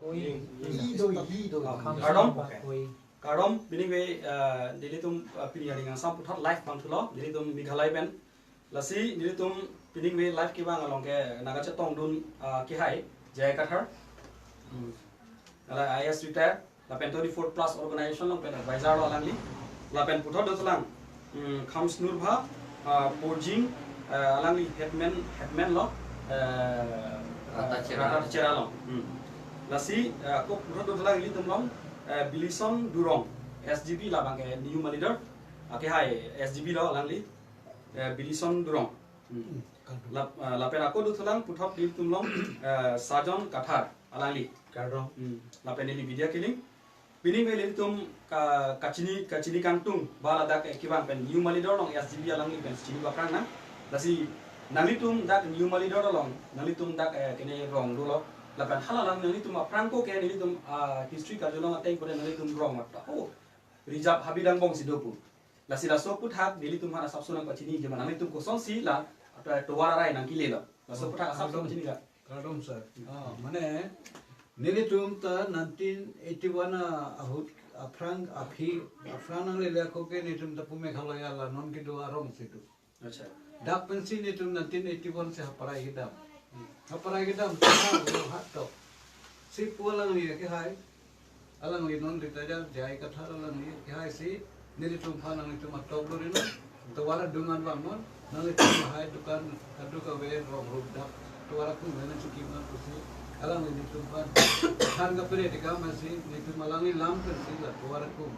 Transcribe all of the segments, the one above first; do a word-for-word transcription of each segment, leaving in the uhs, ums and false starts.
Hi do, hi do. Ah, kardom. Kardom, pining ve, ah, nelitum, ah, pini hari ngangsam puthot live pangthulo, nelitum Meghalaya pen. Lasi nelitum pining ve live kevang along ke nangkachetongdun, ah, kehai, J I Kathar. Hmm. Hala I A S retired, lapen twenty-four plus organization along pen advisor lo alangli. Lapen puthot dothulang, hmm, Khamsnur Bha, ah, Porjing, ah, alangli headman, headman lo, eh, Rata Chera. Rata Chera lo. Hmm. Lasi, eh, ako puthot dothulang ilitum along, eh, Bilison Durong, S G B labang ke new Malidor, akehai S G B lo alangli, eh, Bilison Durong. Hmm. Hmm, kardom. Lap-, ah, lapen ako dothulang puthot ilitum along, eh, Sajon Kathar alangli. Kardom. Hmm. Lapen neli Vidya Killing. Pining ve ilitum ka-, kachini, kachini kangtung ba ladak, eh, kevang pen new Malidor along S G B alangli pen chini ba aphrang nang. Lasi nanglitum dak new Malidor along, nanglitum dak, eh, kene rong dolo. Lapen hala alang nanglitum aphrang ko ke nelitum, ah, history karjulong ateng pore nanglitum rong mat. Oh, rijap habidang bong si dopo. Lasi laso aputhak nelitum aphan asapso nangpachini, jema nanglitum kosonsi la, ata tovar arai nangkele lo. Laso aputhak asapso kardom, pachini ka. Kardom, sir. Hmm. Ah, mane, nelitum ta nineteen eighty-one a ahut aphrang aphi, aphrang nanglele ako ke nelitum ta pu Meghalaya la non kedo arong si do. Acha. Dak pensi nelitum nineteen eighty-one si haparai kedam. Hmm. Haparai kedam, ta lo hat tok. Si pu alangli kehai, alangli non retired, J I Kathar alangli kehai si, nelitum aphan nanglitum atok dori non, tovar adung an vang non, nanglitum lahai dukan, kadokave rong rup dak, tovar akung nangchikim nang pusi, alangli nelitum aphan, han kapere tekam si, nelitum alangli lam pensi la tovar akung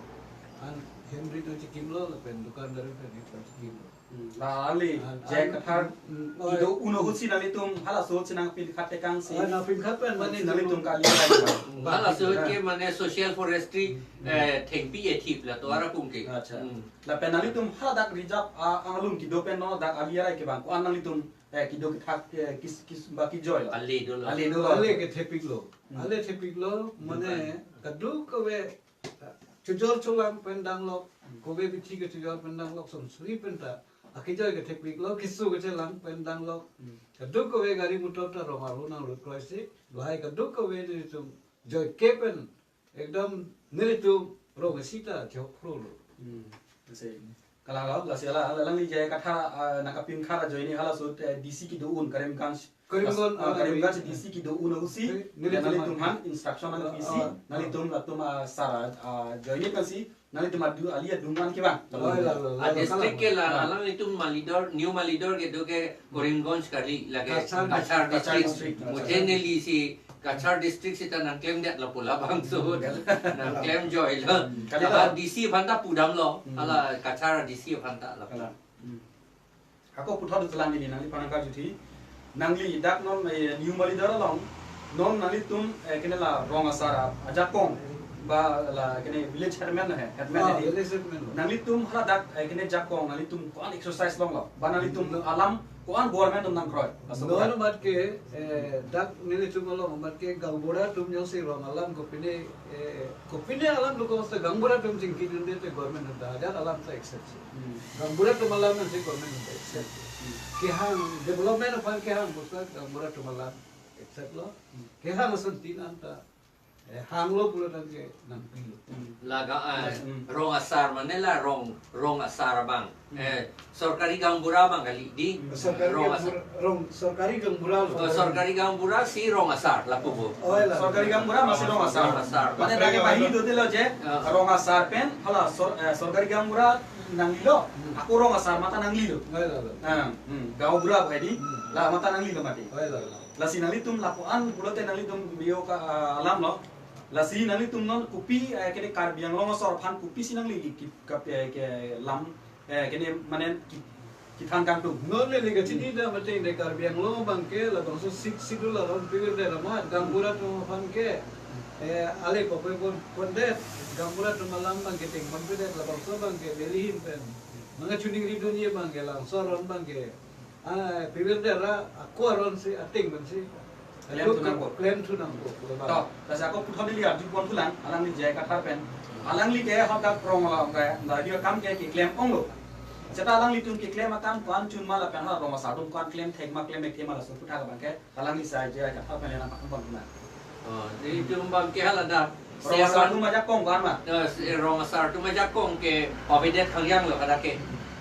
an hem ri nangchikimlo, lapen dukandar pen nangchikimlo. Hmm, la alangli, ah, J I Kathar, hmm, oh, kedo un ahut si nanglitum halaso ahut si nangpinkhat tekang si. Ah, nangpinkhat pen mane si nanglitum kali arai kevang. Hmm. Halaso ahut ke mane social forestry, hmm, eh, thengpi ethip la tovar akung ke. Acha. Hmm. Lapen nanglitum haladak rijap, ah, anglum kedo pen non dak ali arai kevang. Ko-an nanglitum, eh, kedo kethak, eh, kis, kis ba kejoi lo. Ale dolo. Ale dolo. Ale kethepiklo. Hmm. Ale thepiklo, mane, dukan, kadokave chojor cholang pen danglok, hmm, kove bithi ke chojor pen danglok, son suri pen ta akejoi kethepiklo, keso kechelang pen danglok. Hmm. Kadokave gari motor ta rong arlo nanglut kroisi, lahai kadokave nelitum joike pen ekdam nelitum rong isi ta chokro lo. Hmm. Ase. Kalang lo, lasi hala, hala alangli J I Kathar, ah, nangkapinkhat ajoine halaso ahut, eh, D C kedo un Karimganj. Karimganj, ah, ah, Karimganj D C kedo un ahut si, eh, neli nanglitum aphan instruction nangpi si, ah, ah, nanglitum latum, ah, sar, ah, ajoine pensi, nanglitum adu ali adung an kevang. Oh, la, la, la, ah, la, district kalang, ke la, ah, alanglitum Malidor, new Malidor kedo ke Karimganj kali lake, Cachar, Cachar Cachar district. District. Mujhe neli si Cachar district seta nangklemdet lapu labangso. Hmm. Nangklemjoilo. Hmm. Kali la D C aphan ta pudamlo. Hmm. Hala Cachar D C aphan ta lapu. Kali. Hmm. Ako puthot dothulang neli nangliphan nangkarju thi. Nangli dak non, eh, new Malidor along. Non nanglitum, eh, kene la rong asar ajakong ba la kene village headman lo he, headman. Ah, he di. Village headman lo. Nanglitum haladak, eh, kene jakong nanglitum ko-an exercise longlo. Ba nanglitum, hmm, alam ko-an government atum nangkroi. Laso non amat ke, eh, dak nelitum along amat ke gaonbura atum jongsi rong alam kopine, eh, kopine alam dokok seta gaonbura atum chingkidunde te government atum ta ajat alam ta accept si. Hmm. Gaonbura atum alam nang si government atum ta accept. Hmm. Kehang development aphan kehang pusi gaonbura atum alam accept lo. Hmm. Kehang ason tin an ta eh, hanglo pulo tangte nangpilo. Hmm. Laga, eh, hmm, rong asar mane la rong, rong asar abang. Hmm. Eh, sorkari gaonbura abang kali di. Hmm. Sorkari rong asar. Gaonbura, rong, sorkari gaonbura lo. Oh, sorkari gaonbura si rong asar lapu bo. Oh, la. Sorkari gaonbura masi rong asar. Rong asar. Mane dak ke bahi do te lo je, ah, rong asar pen, hala sor-, eh, sorkari gaonbura nanglilo, hmm, ako rong asar mata nanglilo. Oh, la, la. Ah, hmm, gaonbura bahai di, hmm, la mata nanglilo mati. Oh, la, la. Lasi nanglitum lapu-an pulote nanglitum biyo ka, ah, alam lo. Lasi nanglitum non kopi, eh, kene Karbi Anglong asor aphan kopisi nangli ki, ki, kap, eh, ke lam, eh, kene mane ki, kethan kangtung. Non neli kachini, hmm, ta mate ne Karbi Anglong abang ke labangso Sixth Schedule aron pivir de ramat gaonbura atum aphan ke, eh, ale kopi pon, pondet gaonbura atum alam abang ke ting ponpedet labangso abang ke Delhi hin pen. Manga chuning ridunji abang ke langso aron abang ke ah, pivir dera ako aron si ating pensi klem thu nangkok. Klem thu nangkok. To, lasi ako puthot neli arju ponthulang, alangli J I Kathar pen. Alangli ke hadak rong along ke, nari akam ke keklem onglo. Seta alanglitum keklem akam ko-an chun ma lapen ha rong asar atum ko-an klem thek ma klem ek thek ma laso aputhak abang ke, alangli sai J I Kathar pen nangphan ponthulang. Oh, nelitum abang ke hala dak Rong asar atum ajakong ko-an ma? Eh, si rong asar atum ajakong ke pavedet khangjang lo kada ke.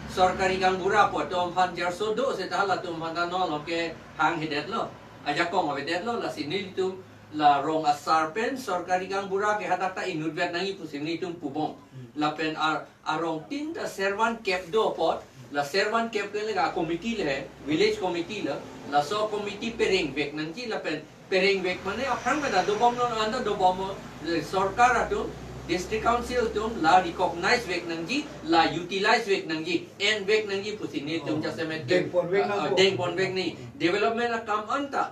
Sorkari gaonbura pu atum aphan jarso do seta halatum aphan ta non lo ke hanghedet lo. Ajakong avedet lo, lasi nelitum la rong asar pen sorkari gaonbura ke hadak ta inutvet nangji pusi nelitum pubom. Hmm. Lapen ar arongtin ta servant kep do apot, la servant kep ke le ka committee le, village committee le, laso committee perengvek nangji lapen perengvek mane aphrang meda dobom non anta dobom, le sorkar atum, district council atum la recognize vek nangji, la utilize vek nangji, envek nangji pusi nelitum Oh. jasemet ke, Dengponvek ah, nangji. Dengponvek nangji. Development akam anta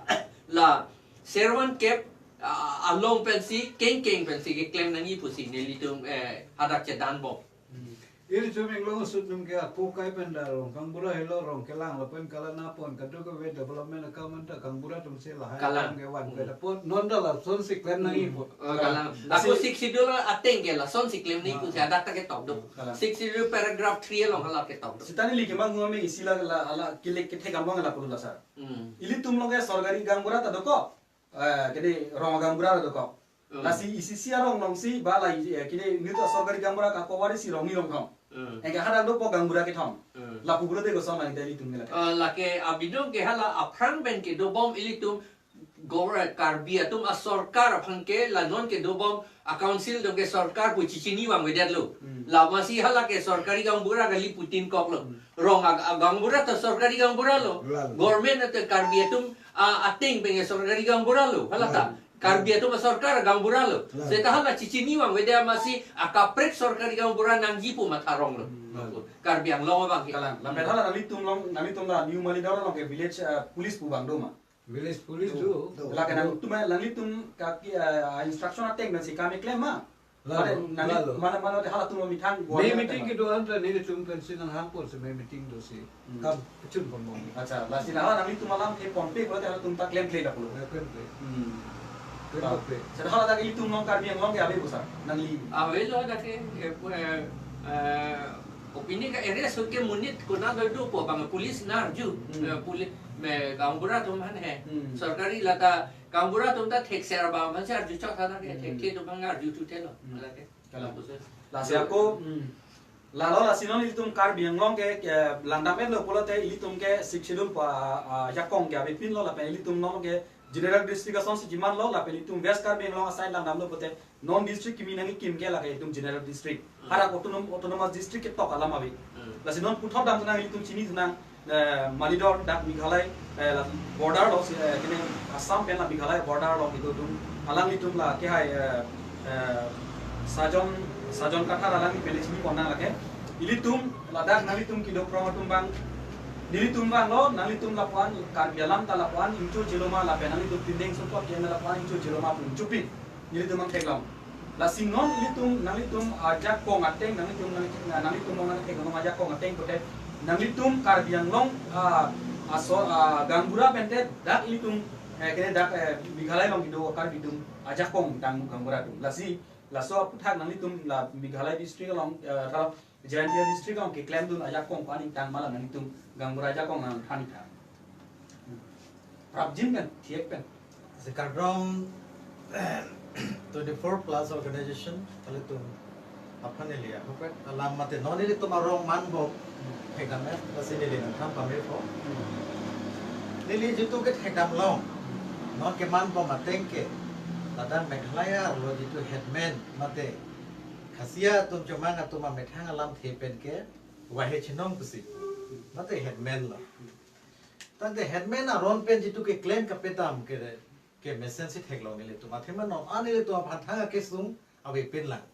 la servant kep, ah, along pensi, kengkeng pensi keklem nangji pusi nelitum, eh, hadak chedanbom. Hmm. Ilitum inglong asut atum ke apu kai pen da rong gaonbura helo, rong kelang lapen kalang apon kadokave development akam anta gaonbura atum si lahai Kalang. Atum ke van Hmm. Ke apot non ta lasonsi klem nangji Hmm. apot. Oh, kalang. Kalang. Lasi Ako Sixth Schedule ateng ke lasonsi klem nangji Ah. pusi hadak ta ketok do. Kalang. Sixth Schedule paragraph three along hala ketok do. Seta neli kemang hua me isi la la la kile kethek among la pulu la sar. Hmm. Ilitum along ke sorkari gaonbura ta dokok. Eh, kene rong gaonbura dokok. Hmm. Lasi isi isi arong alongsi ba la, eh, kene nelitum sorkari gaonbura ka kowari si rong ni rong thom. Hmm. Anke hadak dopo gaonbura kethom. Hmm. Lapu pulote kosonma neli ilitum nila. Eh, lake abidong ke hala aphrang pen kedobom ilitum gor-, Karbi atum asorkar aphan ke la non kedobom a council atum ke sorkar pu chechini vangvedet lo. Hmm. La masi hala ke sorkari gaonbura kali pu tin kok lo. Hmm. Rong ag-, agaonbura ta sorkari gaonbura lo. Lalo. Government ate Karbi atum a, ateng pen ke sorkari gaonbura lo. Hala ta. Lalo. Karbi atum asorkar gaonbura lo. Lalo. Seta hala chechini vangvedet masi akaprek sorkari gaonbura nangji pu matha rong lo. Hmm. Lalo. Karbi Anglong abang ke. Kalang. Lapen Hmm. hala nanglitum along, nanglitum la New Malidor along ke village, eh, police pu abang do ma? Village police Do, do. do. Lake nangtum, nanglitum kaki, eh, instruction ateng pensi kam keklem ma? Lalo, Mane nangli-, lalo. Mane, mane halatum methang May buat meeting ateng ma? Kedo anta nelitum pensi nanghangpon si may meeting do si. Hmm. Kam pechunpon bom. Acha, lasi la nanglitum alamthe ponpe pulote halatum ta klemkle lapulo. Ya, klemkle. Hmm. Klemkle. Ah. Seta hala dak ilitum along Karbi Anglong ke ave pu sar? Nangli. Ave lo dak ke, eh, pu-, eh, eh, opini ka area so ke monit kona do do po bang police narju. Hmm. Eh, poli-, me gaonbura atum aphan he. Hmm. Sorkari lata gaonbura atum ta thekser abang aphan si arjuchot tha ke, Hmm. thekthe atum aphan arju thuthe lo. Hmm. Lake. Kalang. Lasi ako, hmm. Lalo lasi non ilitum Karbi Anglong ke, ke langdam-et lo pulote ilitum ke Sixth Schedule pa, ah, ajakong ke avepin lo lapen ilitum non ke General District asonsi chiman lo lapen ilitum West Karbi Anglong aside langdam lo pulote non district kimi nangkekim ke lake ilitum General District. Hmm. Hadak autonom-, autonomous district ketok alam ave. Hmm. Lasi non puthot damthu nang ilitum chini thu nang, eh, Malidor dak Meghalaya, eh, la border lo si, eh, kene Assam pen la Meghalaya border lo kedo atum. Alanglitum la kehai, eh, eh, Sajon, Sajon Kathar alangli pen le chinipon nang lake. Ilitum ladak nanglitum kedo krong atum abang. Nelitum abang lo, nanglitum lapuan Karbi alam ta lapuan ingcho jiloma lapen nanglitum pindeng sumpot ke lapuan ingcho jiloma pu ingchopik. Nelitum abang theklong. Lasi non ilitum, nanglitum ajakong ateng, nanglitum, nanglitum, nanglitum along nangtheklong ajakong ateng pulote, nanglitum Karbi Anglong, ah, aso, ah, gaonbura pen te dak ilitum, eh, kene dak, eh, Meghalaya along kedo Karbi atum ajakong tang gaonbura atum. Lasi, laso aphuthak nanglitum la Meghalaya district along, eh, Jaintia district along keklemdun ajakong ko-an ingtang ma la nanglitum gaonbura ajakong nangthan ingtang. Prapjin pen, thiek pen. Si kardom twenty-four plus organization, kalitum aphan neli ahokpet alam mate non nelitum arong manbom thekdam-et, lasi neli nangthan pame po. Neli jitu ke thekdam long, non kemanbom ateng ke, ladak Meghalaya arlo jitu headman mate Khasi atum Chomang atum amethang alamthe pen ke Wahe Chinong pusi, mate headman lo. Tangte headman aron pen jitu keklem kapetam ke, kemesen si theklong nelitum. Athema non an nelitum aphan thang akesung avepin lang.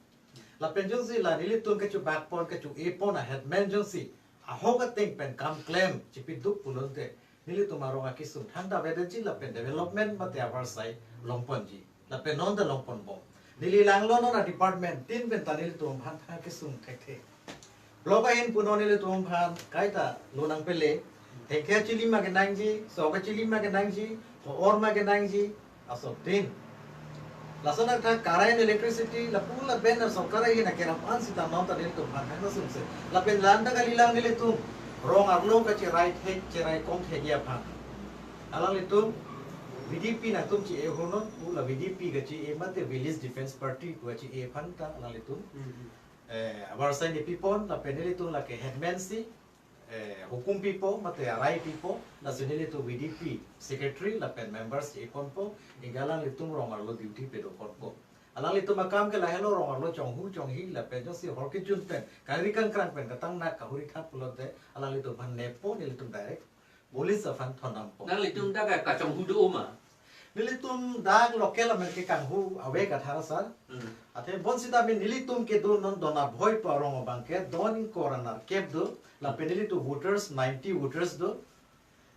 Lapen jongsi la nelitum kechobakpon kecho-epon a headman jongsi ahok ateng pen kam klem chipiduk pulote, nelitum arong akesung thangta avedet ji lapen development mate avarsai longponji. Lapen non ta longponbom. Neli langlo non a department tin pen ta nelitum aphan thang akesung thekthe. Block ahin pu non nelitum aphan kaita lo nangpele. Thekthe chili ma kenangji, sok chili ma kenangji, ko-or ma kenangji, aso tin. Lason athak current, electricity, lapu lapen sorkar ahin akerap an sita non ta nelitum aphan thang asung se. Lapen lan ta kalilang nelitum rong arlo kacherai thek, cherai kong thekji aphan. Alanglitum V D P nangtum che-e honon pu la V D P kache-e mate Village Defence Party pu kache-e aphan ta alanglitum. Hmm, hmm. Eh, abar sai nepipon lapen nelitum lake headman si, eh, hukum pipo mate arai pipo, lasi nelitum V D P secretary lapen members che-e ponpo, ingga alanglitum rong arlo duty pedo ponpo. Alanglitum akam ke lahelo, rong arlo chonghu chonghi lapen jongsi hor kejun pen, kangri kangkrang pen katang nak kahuri thap pulote, alanglitum aphan neppo, nelitum direct police aphan thondampo. Nanglitum dak kachonghu do ma? Nelitum dak local amen ke kanghu ave kathar sar. Hmm. Athe bonsita min nelitum kedo non Donabhoi pu arong abang ke don ingkoi ra nerkep do. Lapen nelitum voters, ninety voters do.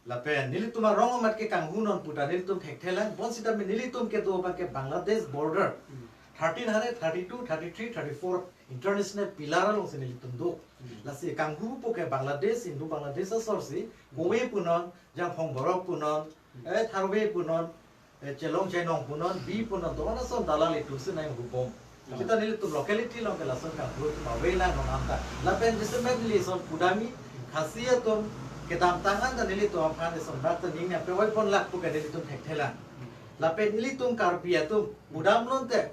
Lapen nelitum arong amat ke kanghu non puta nelitum thekthelang. Bonsita min nelitum kedo abang ke Bangladesh border. Hmm. Thirteen hundred thirty-two, thirty-three, thirty-four international pillar alongsi nelitum do. Hmm. Lasi kanghu pu ke Bangladesh, Indo Bangladesh asor si, Kuwe punon, Jangphong Borok punon, eh, Tharve punon, eh, Chelong Chenong punon, Bi punon, doan ason dalang le tusi nang hubom. Hmm. Sita nelitum locality along ke lason kanghu atum avelang non anta. Lapen jasemet neli son pudamji, Khasi atum kedamtang an ta nelitum aphan eson bak ta ning nangpevoi ponlak pu ke nelitum thekthelang. Lapen nelitum Karbi atum pudam lonte,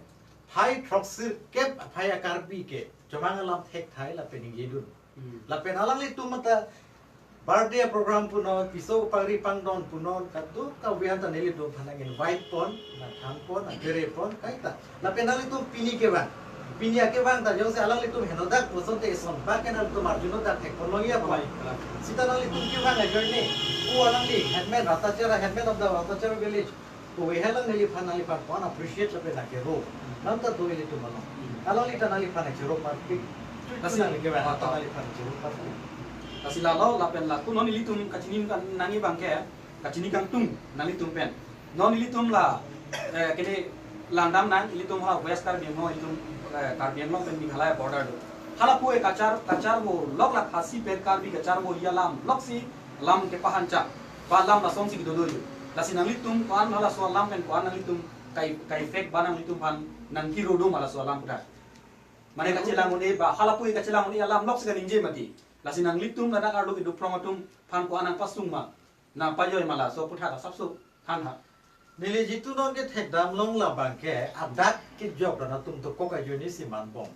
phai throksi kep aphai a-Karbi ke chomang alam thekthai lapen ningjedun. Hmm. Lapen alanglitum mata birthday program punon, piso pangri pangdon punon, kadokave an ta nelitum aphan nang-invite pon, nangthan pon, nangkere pon, kaita. Lapen nanglitum pini kevang. Pini akevang ta jongsi alanglitum henodak pu asonte eson bak ke nanglitum arjuno dak thekpon longji apot. Sita nanglitum kevang ajoine, pu alangli headman Ratachera, headman of the Ratachera village, pu avelang, neliphan, nangliphan ko-an appreciate lapen nangkero. Nang ta do ilitum along. Alangli ta nangliphan nangchero parpik. Chuchu Lasi, nangli kevang, ah, ta ta. Nangliphan nangchero parpik. Lasi lalo lapen lapu non ilitum kachini kan nangji abang ke, kachini kangtung nanglitum pen. Non ilitum la, eh, kene langdam nang, ilitum ha West Karbi Anglong, ilitum, eh, Karbi Anglong pen Meghalaya border do. Hala pu e kachar, kacharvo lok la Khasi pen Karbi kacharvoji alam loksi alam kepahancha. Ba alam lasonsi kedo do jo. Lasi nanglitum ko-an halaso alam pen ko-an nanglitum kai, kai-effect ba nanglitum aphan nangkero do ma laso alam puthak. Mane kachelang un-e ba hala pu e kachelang un-e alam loksi kaningje mati. Lasi nanglitum ladak arlo kedo phrong atum aphan ko-an nangpasung ma, nangpajoi ma laso puthak asapso than ha. Neli jitu non ke thekdam long labang ke adak kejok dan atum dokok ajoine si manbom.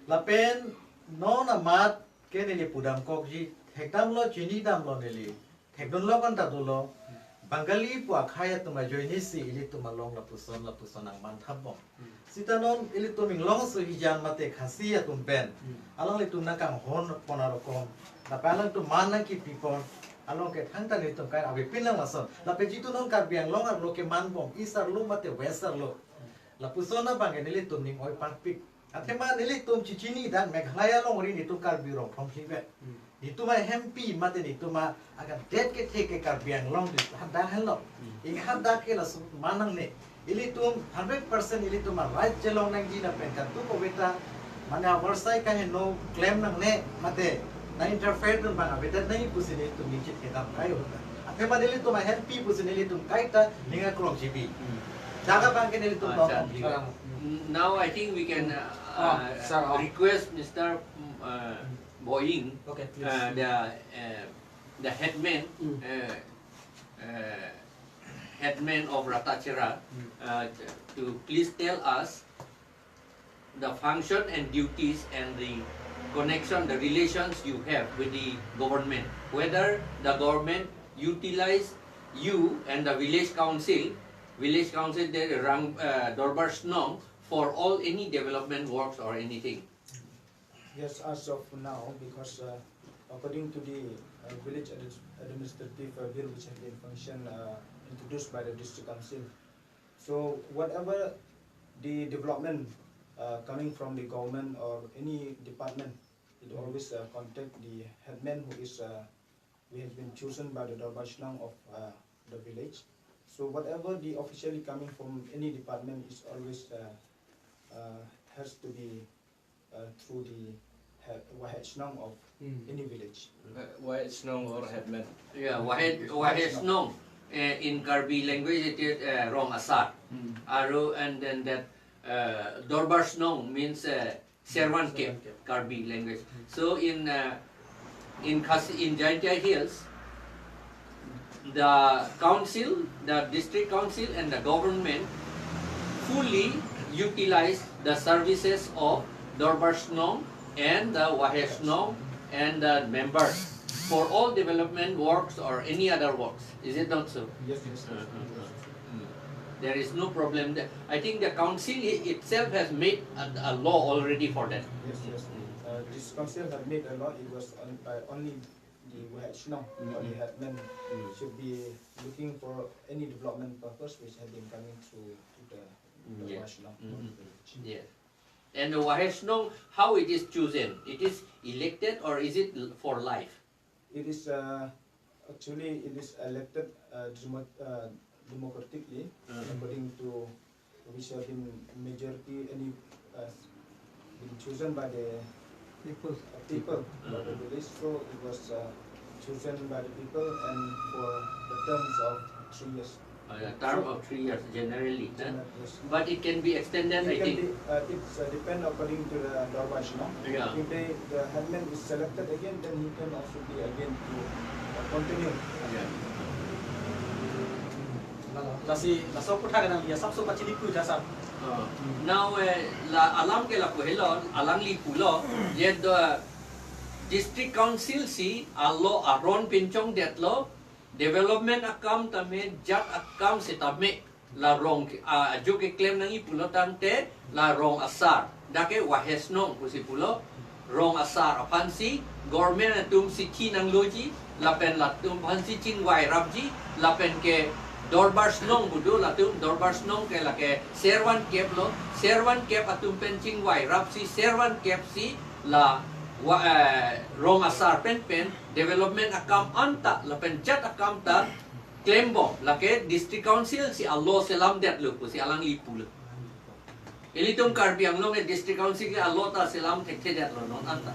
Lapen non amat ke neli pudamkokji, thekdamlo, chinidamlo neli. Thekdunlo kan ta dolo. Bengali pu akhei atum ajoine si ilitum along lapuson lapuson nangmanthapbom. Sita non ilitum inglong asuhijan mate Khasi atum pen. Hmm. Alanglitum nangkanghon pon arokom. Lapen alangtum man nangkipipon. Along ke thangta nelitum kai avepin lang lason. Lapen jitu non Karbi Anglong arlo kemanbom, East arlo mate West arlo. Lapuson abang ke nelitum ning oi parpik. Athema nelitum chechini dan Meghalaya alongri nelitum Karbi rong thom thlivet. Hmm. Nelitum ahempi mate nelitum a-, agan det kethe ke Karbi Anglong di hadak henlo. Hmm. Inghadak ke laso manang ne. Ilitum hundred percent ilitum a-right chelong nangji lapen kadokave ta mane abar sai kaheno klem nangne mate nang-interfere dun abang avedet nangji pusi nelitum ning chethedam kai ahut ta. Athema nelitum ahempi pusi nelitum kaita ning aklong chibi. Hmm. Jaga abang ke nelitum Ah, tong sir. Thom thlivet. Ah. Now I think we can, uh, Ah, uh, sir, ah. request Mister, mm, uh, Boeing, Okay, please. uh, the, uh, the headman, Mm. uh, uh, headman of Ratachera, Mm. uh, to please tell us the function and duties and the connection, the relations you have with the government, whether the government utilize you and the village council, village council, the Rang-, uh, Dorbar Shnong for all any development works or anything. Yes, as of now, because, uh, according to the, uh, village admi-, administrative, uh, bill which has been function, uh, introduced by the district council, so whatever the development, uh, coming from the government or any department, it Mm. always, uh, contact the headman who is, uh, we have been chosen by the Dorbar Shnong of, uh, the village. So whatever the officially coming from any department is always, uh, uh, has to be, uh, through the head, Wahed Shnong of Mm. any village. Uh, Wahed Shnong or headman. Yeah, Wahed, Wahed Shnong. Uh, in Karbi language, it is, uh, rong asar. Mm. Aru, and then that, uh, Dorbar Shnong means, uh, Servant Servant kep, kep. Karbi language. Hmm. So in, uh, in Khasi, in Jaintia Hills, The council, the district council and the government fully utilize the services of Dorbar Shnong and the Wahe Shnong and the members for all development works or any other works. Is it not so? Yes, yes, yes. There is no problem there. I think the council i- itself has made a, a law already for that. Yes, yes. Uh, this council have made a law. It was on, uh, only the Wahe Shnong or the headman should be looking for any development purpose which have been coming through to the, the Wahe Shnong. Yes. And the Wahe Shnong, how it is chosen? It is elected or is it l- for life? It is, uh, actually, it is elected, uh, demo- uh, democratically, according to which have been majority, any, uh, been chosen by the people, uh, people, by the village. So it was, uh, chosen by the people and for the terms of three years. Uh, yeah, term of three years generally, huh? General, yes. But it can be extended, I think. It can be, uh, it's, uh, depend according to the Dorbar Shnong. Yeah. If they, the headman is selected again, then he can also be again to, uh, continue. Yeah. Lasi laso aputhak nangli asapso pachini pu ja sir. Uh, now, eh, la alam ke lapu helo, alangli pulo, yet the district council si alo aron pinchongdetlo, development akam tame, jat akam setame, la rong ke- a- ajo keklem nangji pulo tangte, la rong asar, dak ke Wahe Shnong pusi pulo, rong asar aphansi government atum si thi nangloji, lapen latum aphansi chingvai rapji, lapen ke Dorbar Shnong pu do, latum Dorbar Shnong ke lake servan kep lo, servan kep atum pen chingvai rapsi, servan kep si la wa- eh, rong asar pen pen development akam anta lapen jat akam ta klembom, lake district council si alo selamdetlo pusi alangli pulo. Ilitum Karbi Anglong ke district council ke alo ta selam thekthedetlo non anta.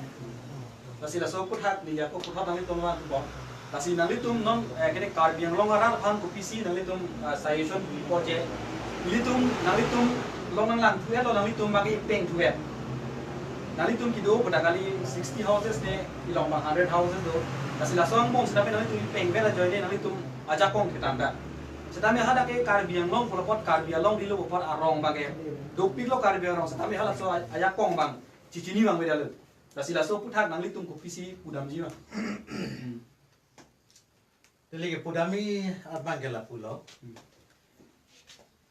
Lasi laso aputhak neli ako aputhak nanglitum ma bom. Lasi nanglitum non, eh, kene Karbi Anglong arat aphan kopisi nanglitum, ah, suggestion pu je. Ilitum nanglitum long nanglangthu-etlo, nanglitum bagi pengthu-et. Nanglitum kedo pada kali sixty houses ne, ilong bang hundred houses do. Lasi laso angbong setame nanglitum pengvet ajoine nanglitum ajakong ketanda. Setame hadak ke Karbi Anglong pu apot, Karbi Anglong arlo pu apot arong bagi dopiklo Karbi Anglong, setame halaso ajakong bang chechini bang beda lo. Lasi laso aputhak nanglitum kopisi pudamji ma? Neli kepudamji abang ke lapulo. Hmm.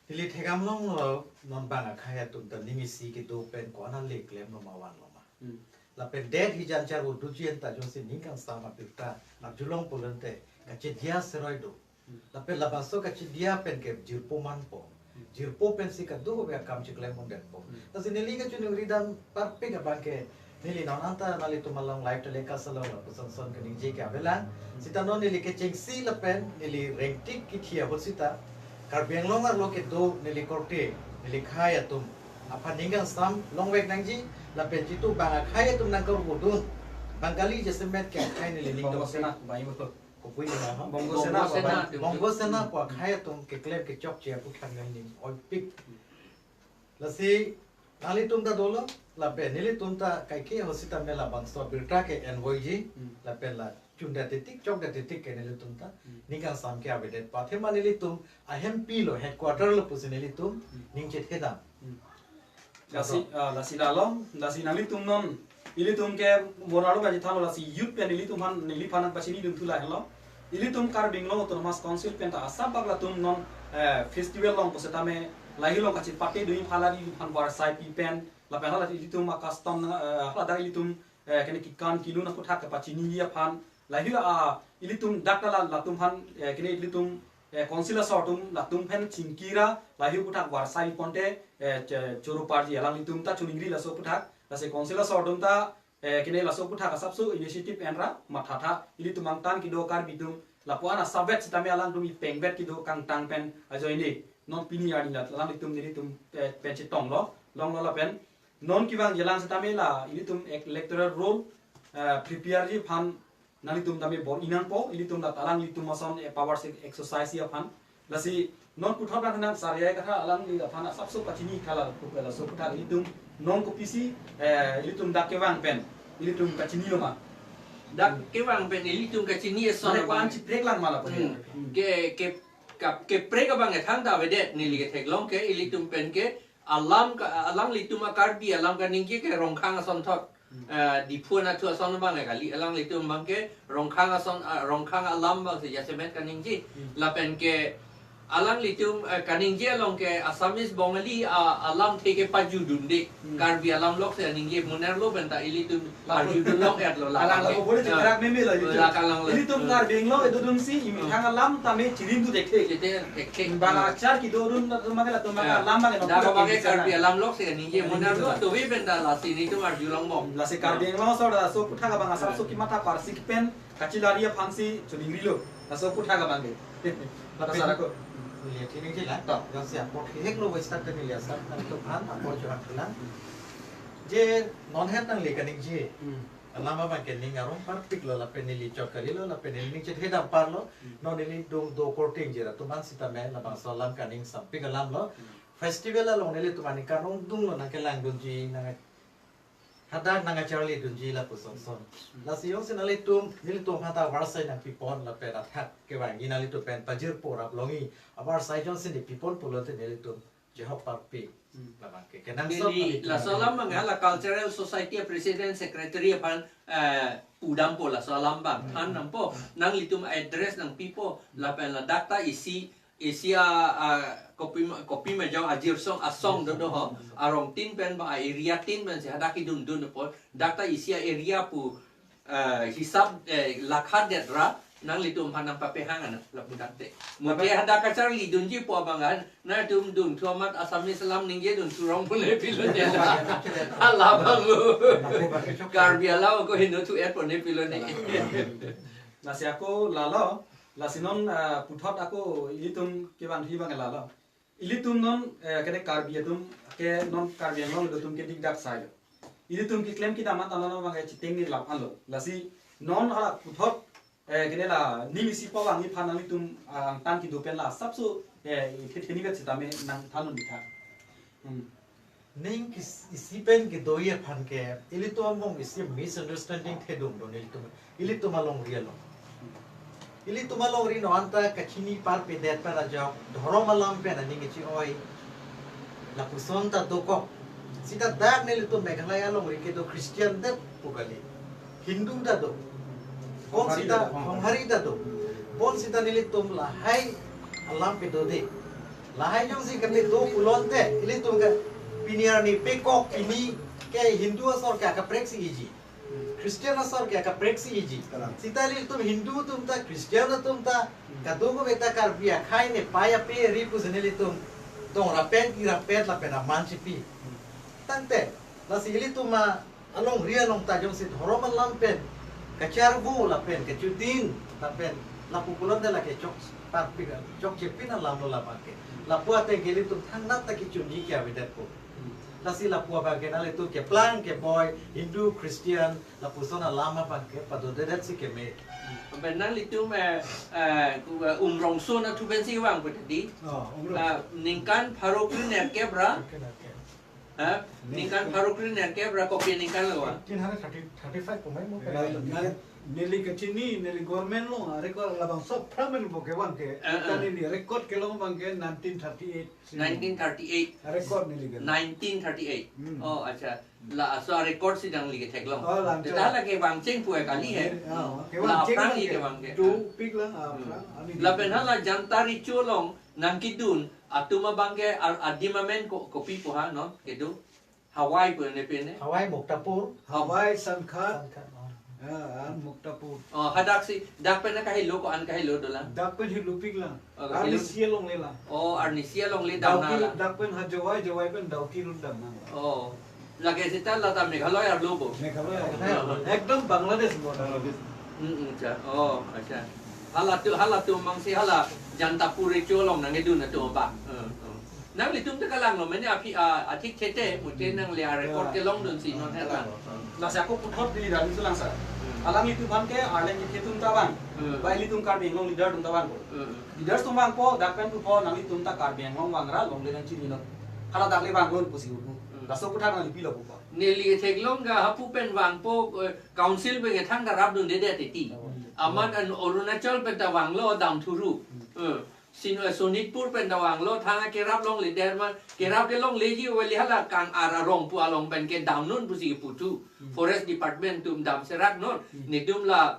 Neli thekdam longlo, non bang akhei atum ta ning isi kedo pen ko-an ale klemlo ma vanlo ma. Hmm. Lapen det hijan char uduji anta jongsi ning kangsam abirta arjulong pulote kachedia seroi do. Hmm. Lapen labangso kachedia pen ke jirpo manpo. Hmm. Jirpo pensi kadokave akam chiklem undetpo. Hmm. Lasi neli kachiningri dam parpik abang ke neli non anta nanglitum along live telecast along lapuson son kaningje ke avelang. Hmm. Sita non neli kechengsi lapen neli rengtik kithi ahut sita Karbi Anglong arlo kedo neli korte, neli khei atum aphan ning kangsam longvek nangji, lapen jitu bang akhei atum nangkarudun, Bengali jasemet ke akhei neli ning Bongo dong Sena, Bayu. Kopui ke na, ha? Bongo Sena, Bongo Sena. Bongo Sena pu akhei atum keklem kechokche aputhak nangning oipik. Lasi nanglitum ta dolo, lapen nelitum ta kaike ahut sitame labangso abirta ke envoiji, Hmm. lapen la chunda titik, chokda titik ke nelitum ta, Hmm. ning kangsam ke avedet. Athema nelitum ahempilo, headquarter lo pusi nelitum, Hmm. ning chethedam. Hmm. Lasi, ah, lasi la along, lasi nanglitum non, ilitum ke moralo kaji thalo lasi youth pen ilitum aphan, neliphan nangpachinidun thu lahenlo. Ilitum Karbi Anglong Autonomous Council pen ta asap bak latum non, eh, festival longpo setame, lahei along kachipate dui phalari aphan varsai pi pen, lapen hala ilitum a-custom, eh, hala dak ilitum, eh, kene kekan kelun aputhak kepachiniji aphan, lahei la, ah, ilitum dak la latum aphan, eh, kene ilitum, eh, council asor atum latum pen chingkira, lahei aputhak varsai ponte, eh, che- choro parji alanglitum ta chiningri laso aputhak, lasi council asor atum ta, eh, kene laso aputhak asapso initiative enra, mathatha, ilitum angtan kedo Karbi atum, lapu-an asapvet sitame alangtum ipengvet kedo kangtang pen ajoine, non pini arni la alanglitum nelitum, eh, pen chetonglo, longlo lapen, non kevangji alam setame la, ilitum electoral roll, eh, prepariji aphan, nanglitum tame bor-i nangpo, ilitum la alanglitum ason, eh, power se exercise aphan. Lasi non puthot nang nang sarya katha alangli aphan asapso pachini khala pupe laso aputhak ilitum non kopisi, eh, ilitum dak kevang pen ilitum kachinilo ma. Dak kevang pen ilitum kachini ason Mane abang. Ko-an chiprek lang ma lapu Hmm. he. Ke ke kap- keprek abang ke thangta avedet neli ketheklong ke ilitum pen ke alam ka alanglitum a Karbi alam kaningje ke Rongkhang asonthot. Hmm. Eh, Diphu anatthu ason abang ke kali alanglitum abang ke Rongkhang ason ah, Rongkhang alam abang si jasemet kaningje. Hmm. Lapen ke alanglitum eh, kaningje along ke Assamese Bongali ah, alamthe kepajudunde. Hmm. Karbi alam lok si aningje munerlo penta ilitum Lapu- arjudun long-etlo la. Alang abang ke. Lapu bole Eh, chikrak meme lo ilitum. La kalang lo. Ilitum Hmm. Karbi Anglong kedodun si Hmm. imethang alam tame chirindu thekthe. Chete thekthe. Bang Hmm. achar kedodun atum abang ke latum abang ke Ah. alam abang ke Dak nokpura abang ke kendi Karbi sana. Alam lok si aningje Aningje munerlo lo. Tuvi penta lasi nelitum arjulongbom. Lasi Karbi Hmm. Anglong asor laso aputhak abang asapso Hmm. kematha parsik pen kachelari aphansi choningrilo. Laso aputhak abang ke. Lapen Pasar ako. Neli athe ningje lang. To. Jongsi apor hihek lo wai start neli asap nangtum aphan apor chehangthulang. Je non het nangli kaningje. Hmm. Alam abang ke ning arong parpiklo lapen neli chot kalilo lapen neli ning chethe dam parlo. Hmm. Non neli dung do korte ingjir atum an sitame labangso alam kaning sampik alam lo. Hmm. Festival along nelitum aningkan ongdung lo nangkelangdunji nang hadak nangkacharlidunji lapuson son. Hmm. Lasi jongsi nanglitum, nelitum hadak varsai nangpipon lapen athak kevangji nanglitum pen pajirpo raplongji. Avarsai jongsi neli pipon pulote nelitum chehok parpik. Hmm. Labang ke kenangsot Neli nanglitum laso alam abang ke la cultural society president secretary aphan eh, pudampo laso alam abang. Hmm. Than dampo. Hmm. Nanglitum address nangpipo. Lapen ladak ta isi isi a, a, kopi ma- kopi majau ajirsong asong dodo ho. Arongtin pen ba a area tin pensi hadak kedundun apot. Dak ta isi a area pu eh, hisap eh, lakha det ra nanglitum aphan nangpapehang ana lapu dak te. Mute hadak kacharlidunji pu abang an nangtum dunthu amat Assamese alam ningjedun thurong pune pilone. Hala abang lo. Karbi alam ako heno thu-et pune pilone. Lasi ako lalo, lasi non ah, puthot ako ilitum kevangthu abang lalo. Ilitum non eh, kene Karbi atum ke non Karbi Anglong atum ke dikdak sailo. Ilitum keklem kedam anta non abang ke chiteng ni lap anlo. Lasi non hala puthot eh, kene la ning isi pavangji aphan nanglitum ah, angtan kedo pen la asapso eh, the- theni vet sitame nangthandun bitha. Hmm. Ning kis- isi pen kedoji aphan ke ilitum angbong isi misunderstanding thedung do nelitum. Ilitum alongri along. Ilitum alongri non anta kachini parpedet pen ajok dhorom alam pen aning kechi-oi. Lapuson ta dokok. Sita dak nelitum Meghalaya alongri kedo Christian det pu kali. Hindu ta do. Bonsita Honghari ta do. Honghari ta do. Bonsita nelitum lahai alam kedo de. Lahai jongsi kapedo pulote ilitum ke pini arni pekok pini ke Hindu asor ke kaprek si iji. Christian asor ke kaprek si iji. Kalang. Sita ilitum Hindu atum ta Christian atum ta Hmm. kadokave ta Karbi akhei ne paya pe ri pusi nelitum tong rapet irappet lapen aman chipi. Hmm. Tangte lasi ilitum ma alongri along ta jongsi dhorom alam pen kacharvo lapen kachudin lapen lapu pulote lake chok parpik chokche pin alam lo labang ke. Lapu ateng ke ilitum thangnat ta kechunji ke avedetpo. Hmm. Lasi lapu abang ke nanglitum keplang keboi Hindu Christian lapuson alam abang ke padodedet si keme. Pen nanglitum eh, eh, ku- eh, Umrongso anatthu pensi vangpo tadi. Oh, Umrongso. Ah, ningkan pharo kre nerkep ra. Oke, oke. Ha? Ningkan pharo kre nerkep ra kopi ningkan lo wa. Eighteen hundred thirty, thirty-five pumai mo. Neli kachini, neli government lo, record labangso aphrang pen bo kevang ke. Eh, eh. Kani neli record kelong abang ke nineteen thirty-eight. Nineteen thirty-eight. Record neli ke. Nineteen thirty-eight. Hmm. Oh, acha. Laso record si nangli ketheklong. Oh, lang Teta cho. Lake vangcheng pu kali he. Oh, La kevang cheng aphrang lang i ke. Kevang ke. Tu pik lang, ah, Hmm. aphrang. Ani Lapen di. Hala Janta Recho along nangkedun atum abang ke ar- adim amen ko kopi pu ha non kedo. Hawai pu ne pen ne. Hawai Muktapur. Hawai Sangkhat. Sangkhat, oh. Ya, an Muktapur. Oh, hadak si dak pen kahelo ko-an kahelo dolang. Dak pen helo pik lang. Oh, An helo. Isi alongle lang. Oh, arnisi alongle dam Dawki nang la. Dak pen ha Jowai, Jowai pen Dawki run dam nang la. Oh. Lake sita lata Meghalaya arlo bo. Meghalaya. Meghalaya. Ekdom Bangladesh border. Hmm, hmm, acha. Oh, acha. Halatum, halatum mangsi hala Janta Recho along nangkedun atum ba. Hmm, hmm. Nanglitum ta kalanglo mene aphi a athik thete mute nangli a record Ya. Kelongdun si non hetan. Lasi ako puthot di dari sulang sa. Hmm. Alanglitum aphan ke arleng kethe atum ta vang. Hmm. Ba ilitum Karbi Anglong leader atum ta vangpo. Hmm. Leaders atum vangpo dak pen puthot nanglitum ta Karbi Anglong vangra longle nangchininon. Hala dak le vang lun pusi hu. Hmm. Laso aputhak nangli pilo pu ko. Neli theklong ke hapu pen vangpo, eh, council pen ke thangta rapdunde det titi. Hmm. Amat an Arunachal pen ta vanglo dam thuru. Hmm. Eh, Sin, eh, Sonitpur pen ta vanglo, thang kerap longledet ma, kerap ke longleji, wali hala kang-ar arong pu along pen ke damnun pusi putu. Hmm. Forest Department atum damseraknon, Hmm. netum la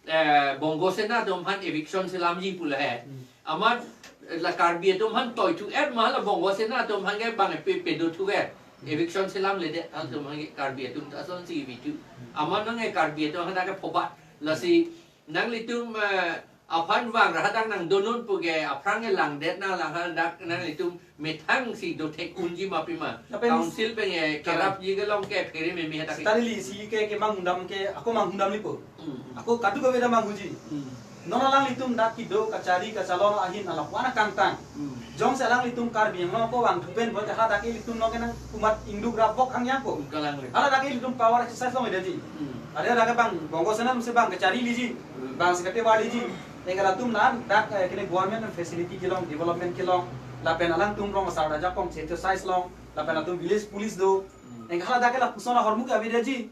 eh, Bongo Sena atum aphan eviction selamji pu lahei. Hmm. Amat, eh, la Karbi atum aphan toithu-et ma la Bongo Sena atum aphan ke bang pe, pedothu-et. Hmm. Eviction selamledet, Hmm. atum aphan ke Karbi atum ta asonsi vitu. Hmm. Amat nang ke Karbi atum aphan ta ke phobat. Lasi nanglitum, eh, aphan vang ra hadak nangdonun pu ke aphrang ke langdet nang lang hadak nanglitum methang si dothek unji ma pima. Lapen Council pen ke Kalang. kerapji kelong ke phere meme hadak. Sitani li si ke, ke manghundam ke, ako manghundam lipo. Hmm. Ako kadokave ta manghuji. Hmm. Non alanglitum dak kedo kachari kachalong ahin ala wana kangtang. Hmm. Jongsi alanglitum Karbi Anglong ako vangthupen bote hadak ilitum nong kenang kumat ingduk rapbok hangyang ko. Kalang le. Hala dak ilitum power exercise longledetji. Hmm. Ada dak bang Bongo Sena atumsi bang kachari liji. Hmm. Bang si kate var liji. Enggal atum nan dak, eh, kene government facility kelong, development kelong, lapen alangtum rong asar raja kong exercise long, lapen atum village police do. Hmm. Enggal hala dak ke lapuson ahormu ke avedetji.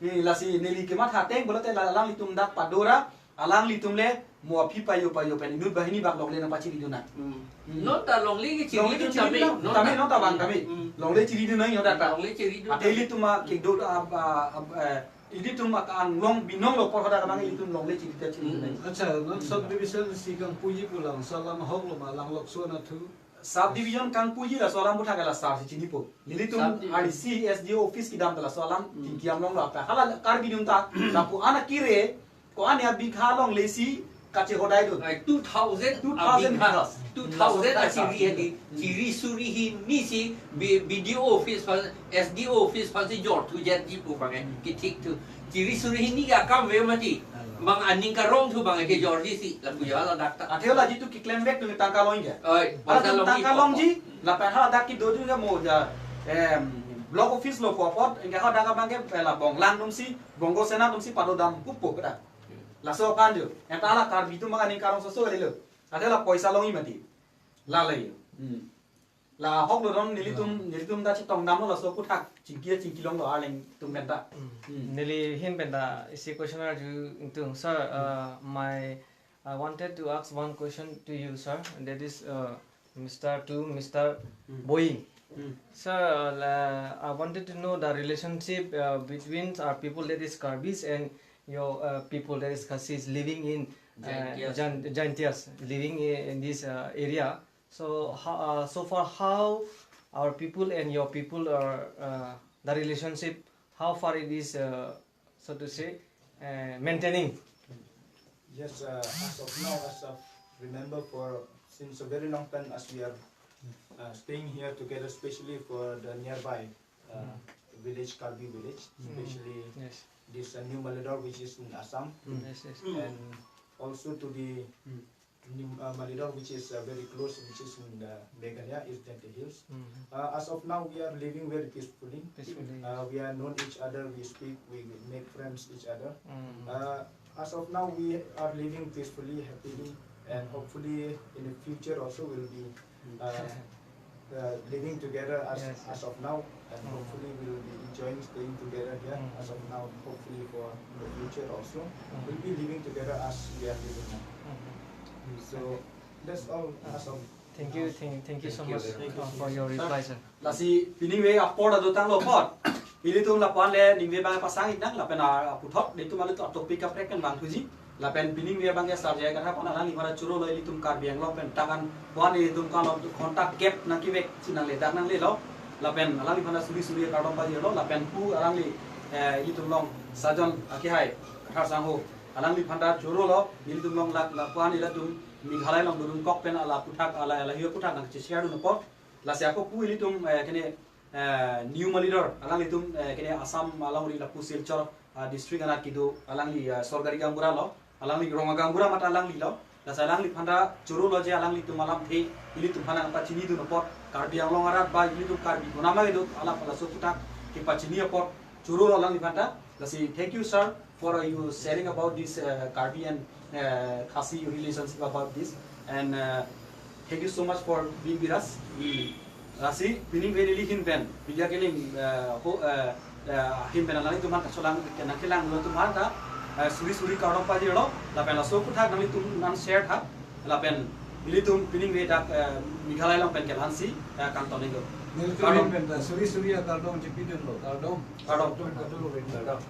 Ni lasi neli kematha ateng pulote la alanglitum dak pado ra, alanglitum le mo aphi payo payo pen inut banghini bak longle nangpachiridun nang. Hmm. Hmm. Non ta longle ke Longle ke chiridun tame, chiridun non ta, tame non ta bang tame. Hmm. Longle chiridun nang yo dak ta. Longle chiridun Ate tame. ilitum a kedo a, a, a, eh, ilitum a anglong binong lo por hoda kamang ilitum longle chirita chiridun nang. Hmm. Acha, non Hmm. subdivision si kangpuji pu lang, laso alam ahok lo ma, lang lokso na thu. Subdivision kangpuji laso alam aputhak ke la sar si chinipo. Nelitum Subdivision. R D C S D O office kedam ta laso alam Hmm. tingki amlong lo apa. Hala Karbi atum ta lapu-an akire ko-an abigha longle si kachehodai do. Ai, two thousand Two thousand abigha. bighas. Two thousand Laso achiri aputhak. hedi. Hmm. Chiri suri hini si B-, B D O office aphan, S D O office aphansi jorthujetji pu bang ke, Hmm. kethik thu. Chiri suri hini ke akam ave mati. Alo. Bang aning karong thu bang ke jorji si, lapu ya ladak ta. Athe la jitu keklem vek tu tangka longji. Oi, Hala paisa tu longji tangka pokok. longji, lapen hala dak kedo tu ke mo ja, em, block office lo pu apot, engke hala dak abang ke, eh, la Bonglang atumsi, Bongo Sena atumsi pado dam pupo kada. Laso aphan jo, enta la Karbi atum bang aning karong soso le lo. Athe la paisa longji mati. La le. Hmm. La ahok lo don nelitum, Hmm. nelitum ta chetong damlo laso aputhak chingki chingki longlo arleng atum pen ta. Hmm. Hmm. Neli ahin pen ta isi question arju ingtung, sir, Hmm. uh, my, I wanted to ask one question to you, sir. That is, uh, Mister to Mister Hmm. Boi. Hmm. Sir, uh, la, I wanted to know the relationship, uh, between our people, that is Karbis, and your, uh, people, that is Khasis, living in, uh, Jaintias. Jain-, Jaintias, living i-, in this, uh, area. So, ho-, uh, so far, how our people and your people are, uh, the relationship, how far it is, uh, so to say, uh, maintaining? Yes, uh, as of now, as of remember, for since a very long time, as we are, uh, staying here together, especially for the nearby, uh, Mm. village, Karbi village, Mm. especially Yes. this, uh, New Malidor, which is in Assam, Mm. Yes, yes. and also to the Mm. New, uh, Malidor, which is, uh, very close, which is in the Meghalaya, East Jaintia Hills. Mm. Uh, as of now, we are living very peacefully. Peacefully, Uh, yes. we are known each other, we speak, we make friends each other. Mm. Uh, as of now, we are living peacefully, happily, and Mm. hopefully in the future also we'll be, Mm. uh, uh, living together as, Yes, yes. as of now, and Mm. hopefully we'll be enjoying staying together here Mm. as of now. Hopefully for the future also, Mm. we'll be living together as we are living now. Mm. So that's all as of Thank you, now. thank, thank you so Thank you much very uh, much. for your Sir, reply, sir. lasi pining ve apor ado tanglo apot. Ilitum lapu-an le ningve bang pasang iknang lapen a, aputhot, nelitum alu to topic kaprek pen vangthuji. Lapen pining ve bang ke sar jai katha pon alangliphan choro lo ilitum Karbi Anglong pen tangan pon ilitum kan lo contact gap nangkevek si nangle dak nanglelo. Lapen alangliphan suri suri kardom pajirlo. Lapen pu alangli, eh, ilitum along sajon akehai Kathar Sangho. Alangliphan ta choro lo, ilitum along lak lapu-an ilitum Meghalaya along dodun kok pen ala aputhak ala ala hiyo aputhak nangcheshare dun apot. Lasi ako pu ilitum, eh, kene, eh, New Malidor, alanglitum, eh, kene Assam alongri lapu Silchar, ah, district anat kedo, alangli, eh, sorkari gaonbura lo, alangli rong agaonbura mate alangli lo. Lasi alangliphan ta choro lo je alanglitum alamthe, ilitum aphan nangpachini dun apot, Karbi Anglong arat ba ilitum Karbi konama kedo, alap laso aputhak kepachini apot, choro lo alangliphan ta. Lasi, thank you, sir, for, uh, you sharing about this, uh, Karbi and, uh, Khasi relationship about this. And, uh, thank you so much for being with us. We, Lasi pining ve neli ahin pen, media kening, eh, ho, eh, eh, ahin pen nanglitum aphan kachelang, nangkelangdun atum aphan ta, eh, suri suri kardom pajirlo, lapen laso aphuthak nanglitum nang share tha, lapen nelitum pining ve dak, eh, Meghalaya along pen ke la-ansi, eh, kangton iklo. Nelitum Kardom. Ahin pen ta suri suri akardom chepidunlo, kardom. Kardom. Kardom, kardom.